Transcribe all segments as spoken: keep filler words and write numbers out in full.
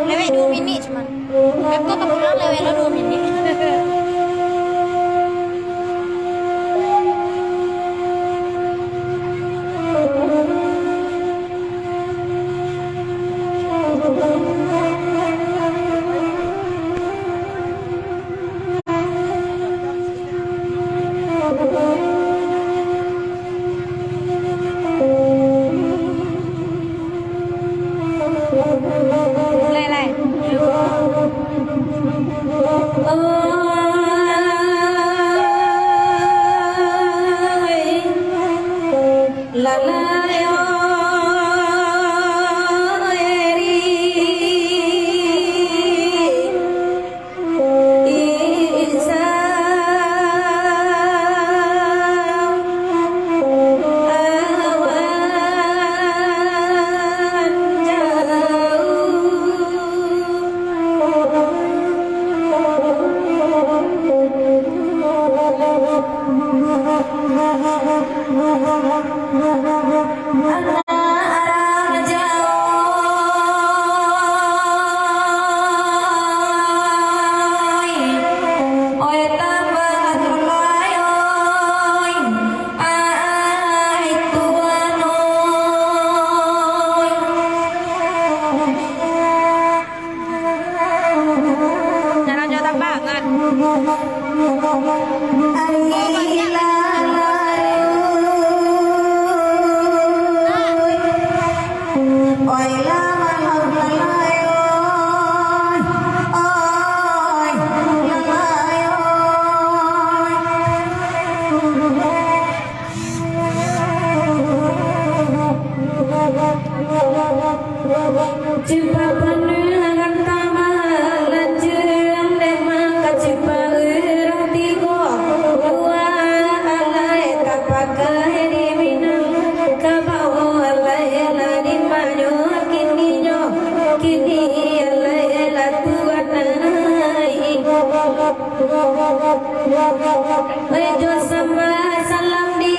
Lewek duo minik cuman. Beko ka pulang lewek lah duo minik. Jalan-jalan banget. Cupak panuahan tamalan, cuang dek mangkacupak urang tigo. Dua alai tapakai di Minang, kabau alai lah di Manyo, kininyo, kini alai lah tuanai. Rejo sambah salam di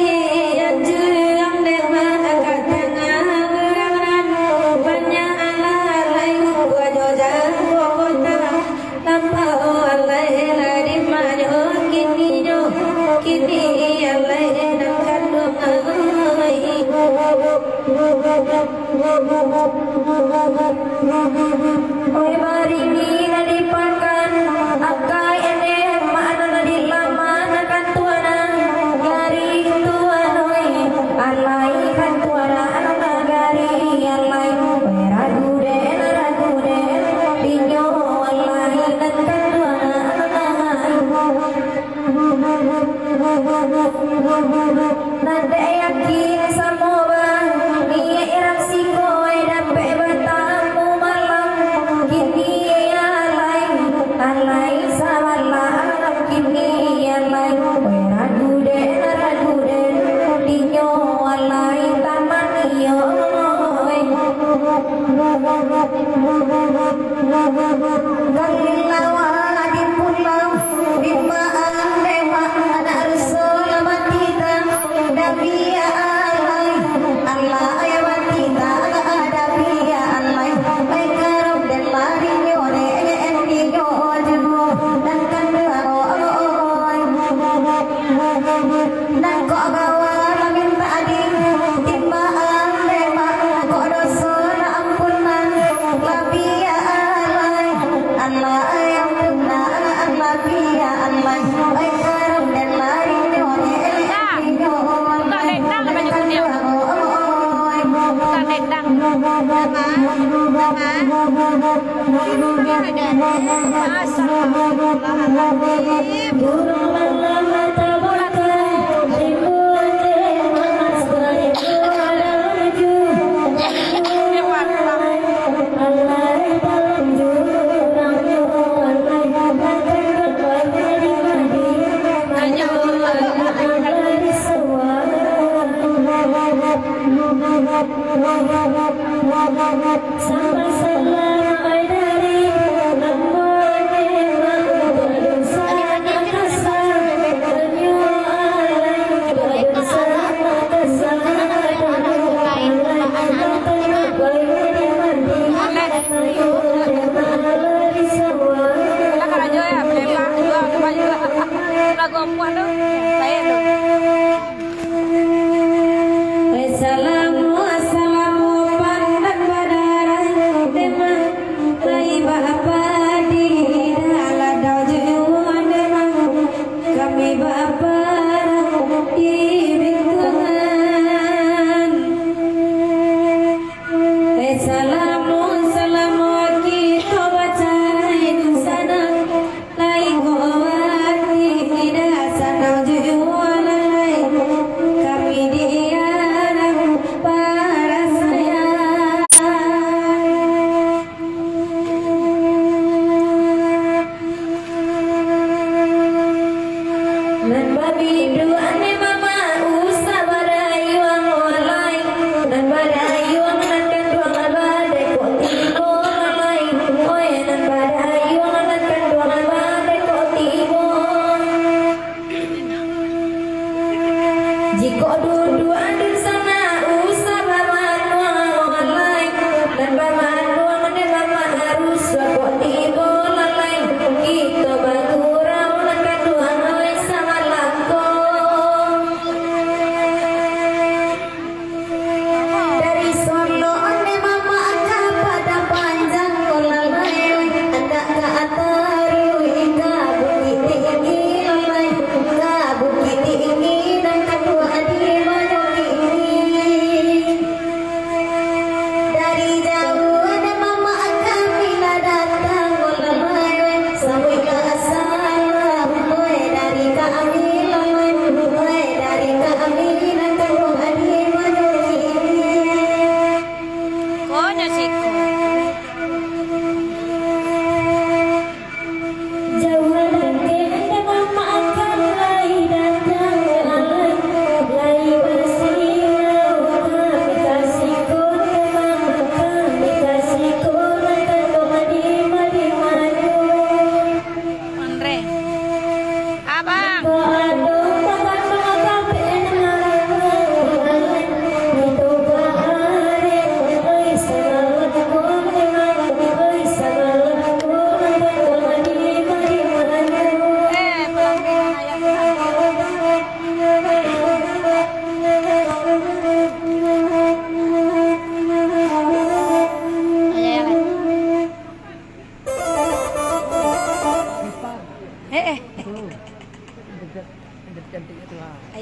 anjuang dek mangangkat tangan urang nan banyak alalai ukua jo jago kota. Lampau alai lah di Manyo, kininyo, kini alai nan kanduang ai. Oi, barini nan di pakan, akai enek, mak nan di laman, kantuana, gari tuan, oi, alai kantuana, gari alai, oi, ragu den, ragu den, dinyo alai nan kantuana. Nan dek yakin samo bang, niaik urang siko ai dapek batamu malam. Kini alai, alai samalam, kini alai, weh ragu den, ragu den, dinyo alai taman iyo, weh. Kalilawa di pulau, di maan demak, anak ruso lah batitang, dabiak alai, alai batitang, dabiak alai, ai karam den larinyo, dek endinyo juo, dan kandang, oh, oh, oh, oh. Nangkok gawa mamintak ading, timbaan dek mak, nangkok doso nak ampunan, labiah alai, alai ampunan, labiah alai, oi karam den larinyo, elek dinyo, buka dendang baju kuning. Buka dendang. Mama, mama.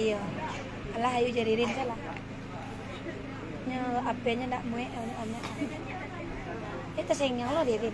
Iyo. Alah, ayo jaririn salah. Nyo, apenya ndak muek, anak-anak. Eh, tasenggang lo diri.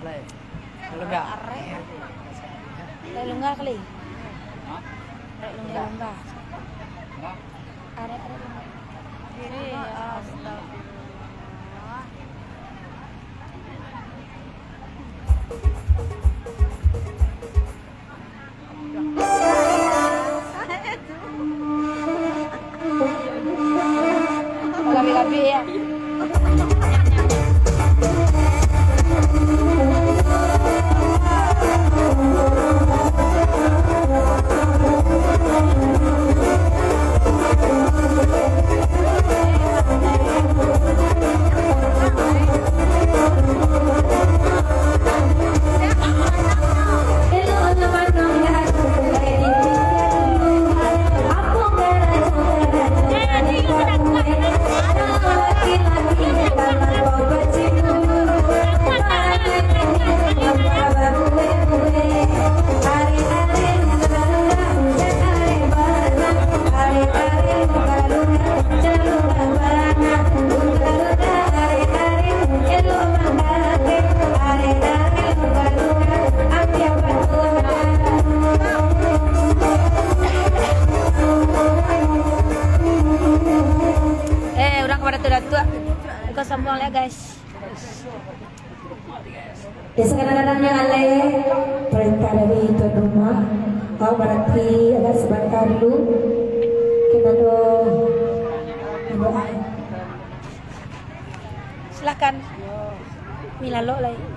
Lai. Kalau enggak? Arek. Arek longga kali. Hah? Arek longga-longga. Hah? Arek, arek longga. Astagfirullah. Eh, urang ka Datuak-Datuak. Buka sambung lah, guys. Ya, sakadang-kadang nan alai, perintah dari tuan rumah. Kau barati agak sabanta dulu. Kena do. Silakan. Milalok lai.